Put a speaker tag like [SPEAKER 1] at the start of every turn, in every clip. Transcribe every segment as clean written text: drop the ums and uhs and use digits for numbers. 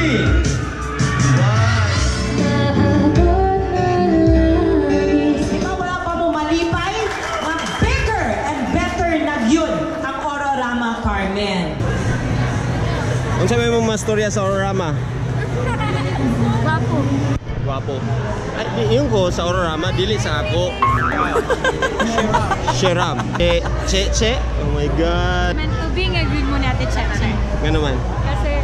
[SPEAKER 1] 3, 1.
[SPEAKER 2] Di ba wala pa mo malipay? Mag bigger and better na yun ang Ororama Carmen.
[SPEAKER 1] Unsa may mong mga storya sa Ororama?
[SPEAKER 3] Gwapo.
[SPEAKER 1] Gwapo. Ay, yung ko sa Ororama, dili sa ako. Sheram. Eh, che, che. Oh my God.
[SPEAKER 3] Meant to be nga good mo natin, Cheche.
[SPEAKER 1] Nga naman.
[SPEAKER 3] Kasi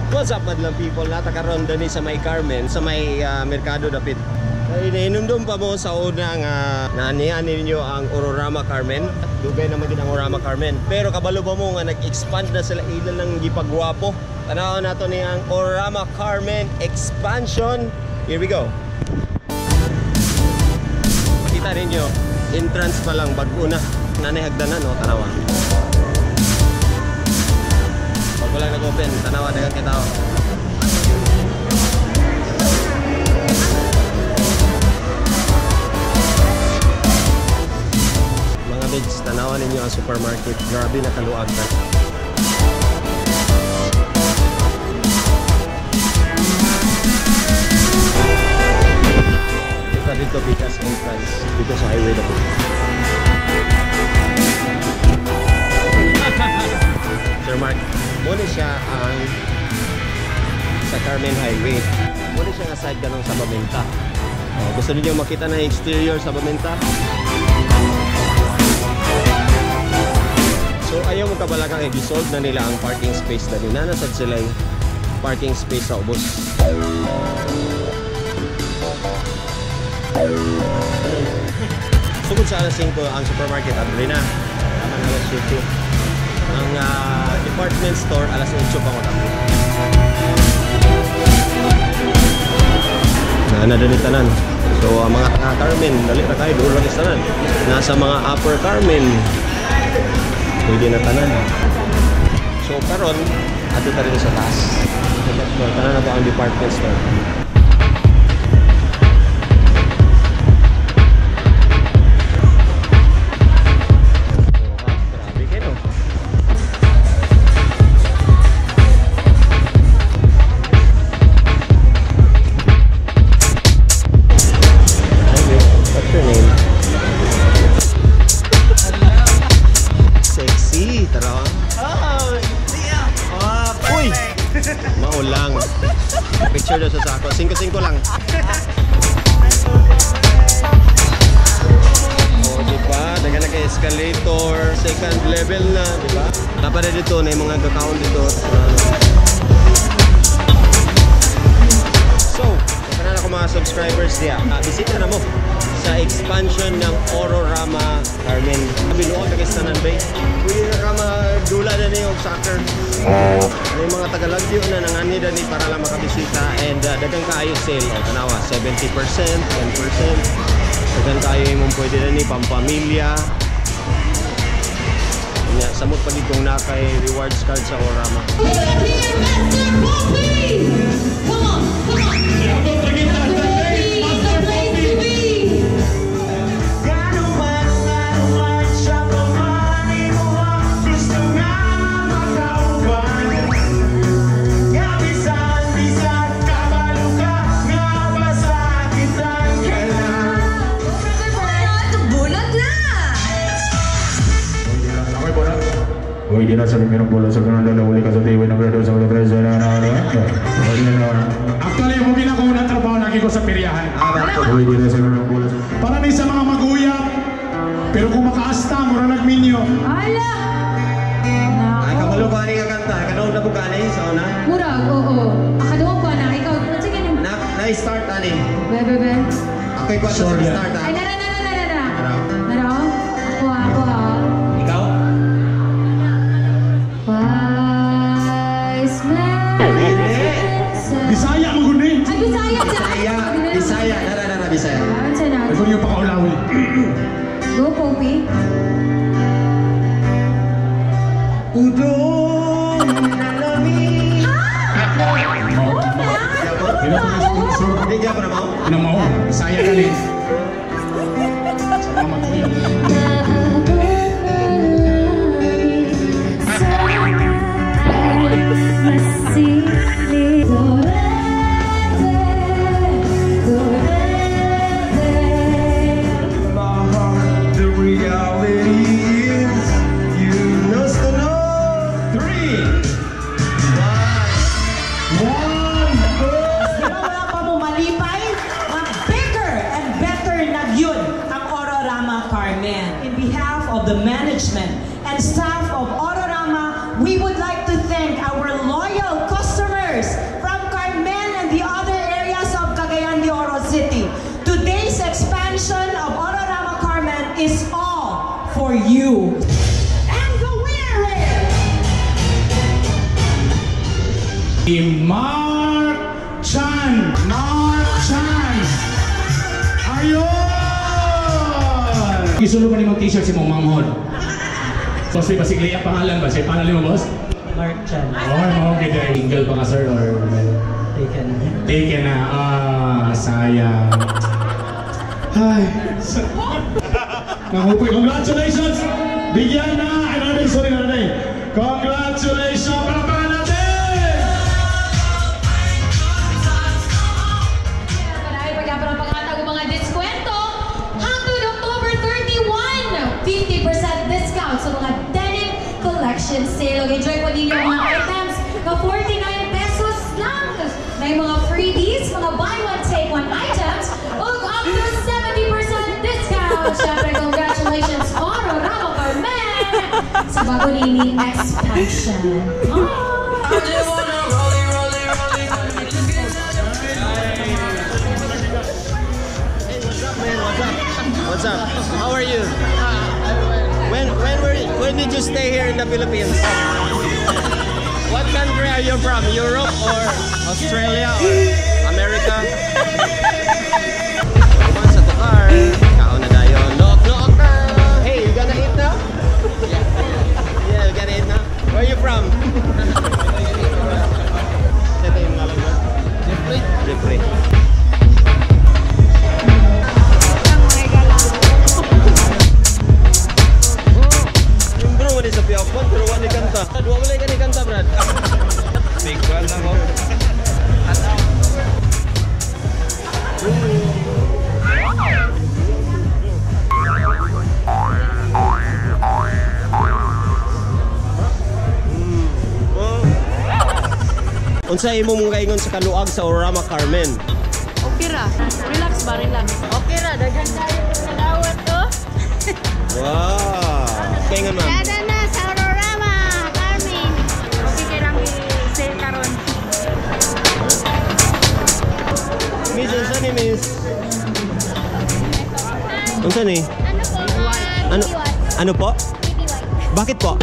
[SPEAKER 1] What's up, madlang people? Nata karon dani sa may Carmen, sa may merkado dapit. Ay, nainumdum pa mo sa una nga naanihan ninyo ang Ororama Carmen. Dugay naman gid ang Ororama Carmen. Pero kabalo ba mo nga nag-expand na sila ilan lang gipagwapo? Tanaw nato ni ang Ororama Carmen expansion. Here we go. Makita ninyo, entrance pa lang bag-o na. Nanay hagdanan no, tanawa. Pag wala nag-open, tanawa daghang kay tao. Mga bids, tanawa ninyo ang supermarket. Grabe nakaluag na. Kita dito bigas entrance dito sa highway na po. Sir Mark, muna siya ang sa Carmen Highway. Muna siya nga side ganong sa Babenta. Oh, gusto niyo makita na exterior sa Babenta? So ayaw mo kabalakang i-solve na nila ang parking space na nila. Nasad sila yung parking space sa ubos. Sugod sa alas 5 ang supermarket abri na. Tama na alas 7. Ang department store alas 8 pa mag-abri. Naana dali tanan. So ang mga taga Carmen, dali ra kayo doon ra tanan. Nasa mga Upper Carmen. Pwede na tanan. So karon adto ta rin sa taas. Second floor, tanan na to ang department store. Oh, grabe kayo, no? Hi, babe. What's your name? Sexy. Tara.
[SPEAKER 4] Oh,
[SPEAKER 1] Uy! Maulang. Picture daw sa sako. 5-5 lang. Oh, di ba? Daga na kay escalator, second level na, di ba? Dapat na dito na yung mga account dito. So, sa ako mga subscribers diya. Bisita na mo sa expansion ng Ororama Carmen. Binuod na kay tanan bay. Pwede na ka magdula na ni og soccer. May mga Tagalagyo na nangani dani para lang makabisita and daghang kaayo sale. O tanawa 70%, 10%. Daghang kaayo imong pwede na ni pampamilya. Nya samot pag kung na kay rewards card sa Ororama.
[SPEAKER 2] Come on, come on! The place to be! Bunot na!
[SPEAKER 5] Ako'y bola. Uy, di na sa primerong bola sa ganun dalawa uli ka sa tiwi ng grado sa ulo tres na na na. Actually, mo ginagawa ng trabaho lagi ko sa piryahan. Uy, di na sa primerong bola. Para ni sa mga maguyap. Pero kung makaasta, mura nagminyo.
[SPEAKER 3] Ala!
[SPEAKER 1] Ay, kabalo ko ani nga kanta. Kanaon na ko kani sa una.
[SPEAKER 3] Murag, oo. Akaduwa ko na. Ikaw, sige na.
[SPEAKER 1] Na na-start ani.
[SPEAKER 3] Be, be, be.
[SPEAKER 1] Ako'y kwa sa start
[SPEAKER 3] Ay,
[SPEAKER 1] ah.
[SPEAKER 3] nara, nara, nara, nara.
[SPEAKER 1] Nara.
[SPEAKER 3] Nara? Ako, ako, ah.
[SPEAKER 1] Ikaw?
[SPEAKER 3] Wise man.
[SPEAKER 5] Bisaya mo guni.
[SPEAKER 3] Ay, Bisaya dyan.
[SPEAKER 1] Bisaya, Bisaya, nara nara Bisaya.
[SPEAKER 3] Ano na?
[SPEAKER 5] Ay, kung yung pakaulawi.
[SPEAKER 3] Go, Poppy.
[SPEAKER 1] Udong na lami.
[SPEAKER 5] Di ba pa sponsor?
[SPEAKER 1] Hindi ka na mao?
[SPEAKER 5] Ano mo? Bisaya ka rin. Salamat po.
[SPEAKER 1] The reality is you knows to know. 3 1
[SPEAKER 2] Di ba wala pa mo malipay? Nga bigger and better na yun ang Ororama Carmen. In behalf of the management and staff of Ororama, we would like to thank our loyal customers from Carmen and the other areas of Cagayan de Oro City. Today's expansion of Ororama Carmen is all for you. And the winner is...
[SPEAKER 5] Si Mark Chan. Mark Chan. Ayun! Isulo pa ni mong t-shirt si mong manghod. Boss, may basigli ang pangalan ba? Siya pangalan mo, boss?
[SPEAKER 4] Mark Chan.
[SPEAKER 5] Oh, okay. Single pa ka, sir, or
[SPEAKER 4] Taken.
[SPEAKER 5] Taken na. Ah, sayang. Ay. Naku, congratulations! Bigyan na! Ay, sorry, nanay. Congratulations! Palakpakan natin!
[SPEAKER 3] Marami pa ang paghatag og mga diskwento hangtod October 31. 50% discount sa mga denim collection sale. Okay, enjoy po ninyo ang mga items na 49 pesos lang. May mga freebies, mga buy one, take one items, ug up to 70% discount. Syempre, congratulations, Ororama Carmen, sa bago nining expansion. Oh.
[SPEAKER 1] Hey, what's up, man? What's up? What's up? How are you? When did you stay here in the Philippines? What country are you from? Europe or Australia or America? Come on sa tukar. Kaon na dayon. Look, look na. Hey, you gonna eat now? Yeah, you gonna eat now? Where are you from? Sa yung ngalan mo? Jeffrey. Jeffrey. Yung bro, wala sa piyakon, pero wala ni kanta. Dua wala ka ni kanta, Brad. Big one lang, oh. Oh. Unsa imo mong kaingon sa kaluag sa Orama Carmen?
[SPEAKER 6] Okay ra. Relax ba, relax. Okay ra, daghan tayo nadawat to.
[SPEAKER 1] Wow. Kaingon, ma'am.
[SPEAKER 7] Dada na sa Aurorama, Carmen.
[SPEAKER 6] Okay kay lang i-sale karon.
[SPEAKER 1] Miss, unsa ni Miss? Unsa ni?
[SPEAKER 7] Ano po?
[SPEAKER 1] Ano?
[SPEAKER 7] Baby white.
[SPEAKER 1] Ano po?
[SPEAKER 7] Baby white.
[SPEAKER 1] Bakit po?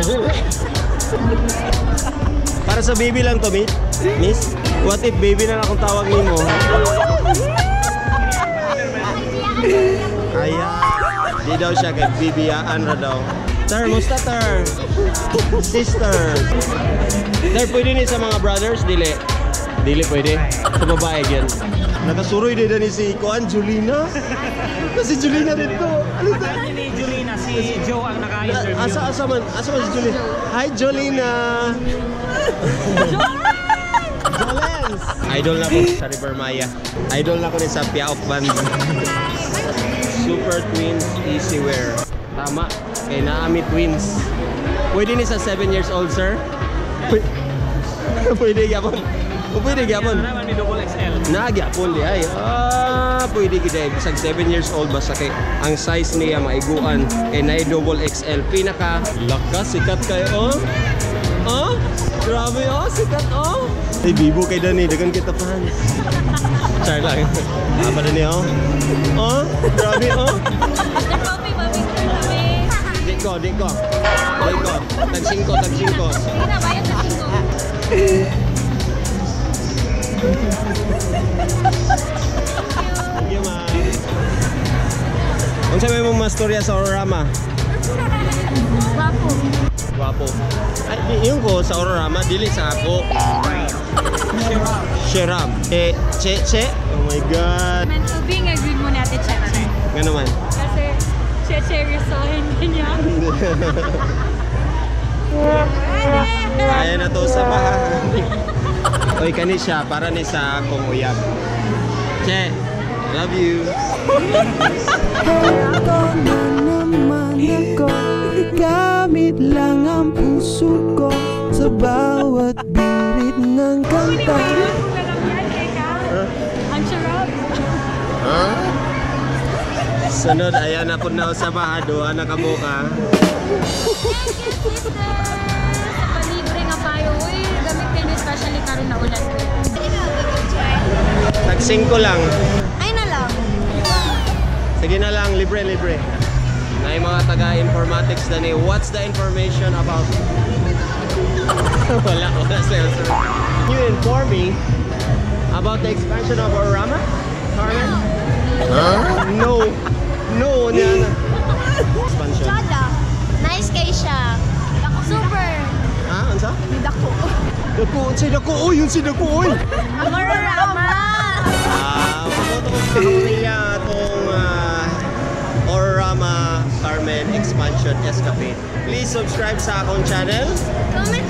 [SPEAKER 1] Para sa baby lang to, miss? Miss? What if baby na lang akong tawag nimo? Ayan. Di daw siya kay bibiyaan ra daw. Sir, musta, sir? Sister. Sir, pwede ni sa mga brothers? Dili. Dili pwede. Sa babae yan. Nakasuroy din ni si Kuan, Julina. Si Julina dito. Ano to?
[SPEAKER 4] Ni Julina, si Joe ang naka-interview.
[SPEAKER 1] Asa man si Julina? Hi, Jolina! Jolens! Idol na ko sa River Maya. Idol na ko ni sa Piaok Band. Super Twins Easy Wear. Tama. Kay Naami Twins. Pwede ni sa 7 years old, sir? Pwede gyapon. O, pwede gyapon.
[SPEAKER 4] Naman ni double XL.
[SPEAKER 1] Nagyapon di ay. Ah, pwede gid ay. Bisag 7 years old basta kay ang size niya maiguan kay naay double XL. Pinaka lakas sikat kay oh. Oh, grabe oh, sikat oh. Ay, bibo kay Dani, dagan kita fans. Char lang. Apa Dani oh? Oh, grabe oh.
[SPEAKER 6] Coffee ba picture kami?
[SPEAKER 1] Di ko, di ko. Di ko. Tag 5, tag 5.
[SPEAKER 7] Sige na, bayad na singko.
[SPEAKER 1] Thank you, ma'am. Unsa may mong mastorya sa Ororama?
[SPEAKER 7] Wapo.
[SPEAKER 1] Gwapo. Ay, yung ko sa Ororama, dili sa ako. Sheram. Eh, Che, che. Oh my God.
[SPEAKER 3] Meant to be nga good mo natin, Cheche.
[SPEAKER 1] Nga naman.
[SPEAKER 3] Kasi, checheryosohin ka niya.
[SPEAKER 1] Ayan na to sa bahay. Oy, kani siya para ni sa akong uyab. Che, love you.
[SPEAKER 8] Ito na naman ako. Gamit lang ang puso ko sa bawat birit ng kanta.
[SPEAKER 3] Ang sarap.
[SPEAKER 1] Sunod, ayan na po na sa bahay. Duha na kabuka.
[SPEAKER 3] Thank you, sister! Sa palibre nga payo. Uy, gamit kayo especially karon na ulan.
[SPEAKER 1] Tag-5 lang.
[SPEAKER 7] Ay na lang.
[SPEAKER 1] Sige na lang, libre, libre. Na yung mga taga-informatics na ni, what's the information about? Wala, wala sa'yo, sir. Can you inform me about the expansion of Orama? Carmen? No. No, niya na. Expansion.
[SPEAKER 7] Chada. Nice kay siya. Super.
[SPEAKER 1] Ha? Unsa?
[SPEAKER 7] Dako.
[SPEAKER 1] Dako, si Dako, oy, yun si Dako, oy!
[SPEAKER 7] Ororama!
[SPEAKER 1] Ah, mabuto ko sa pamilya atong Orama Carmen Expansion Escape. Please subscribe sa akong channel.
[SPEAKER 7] Comment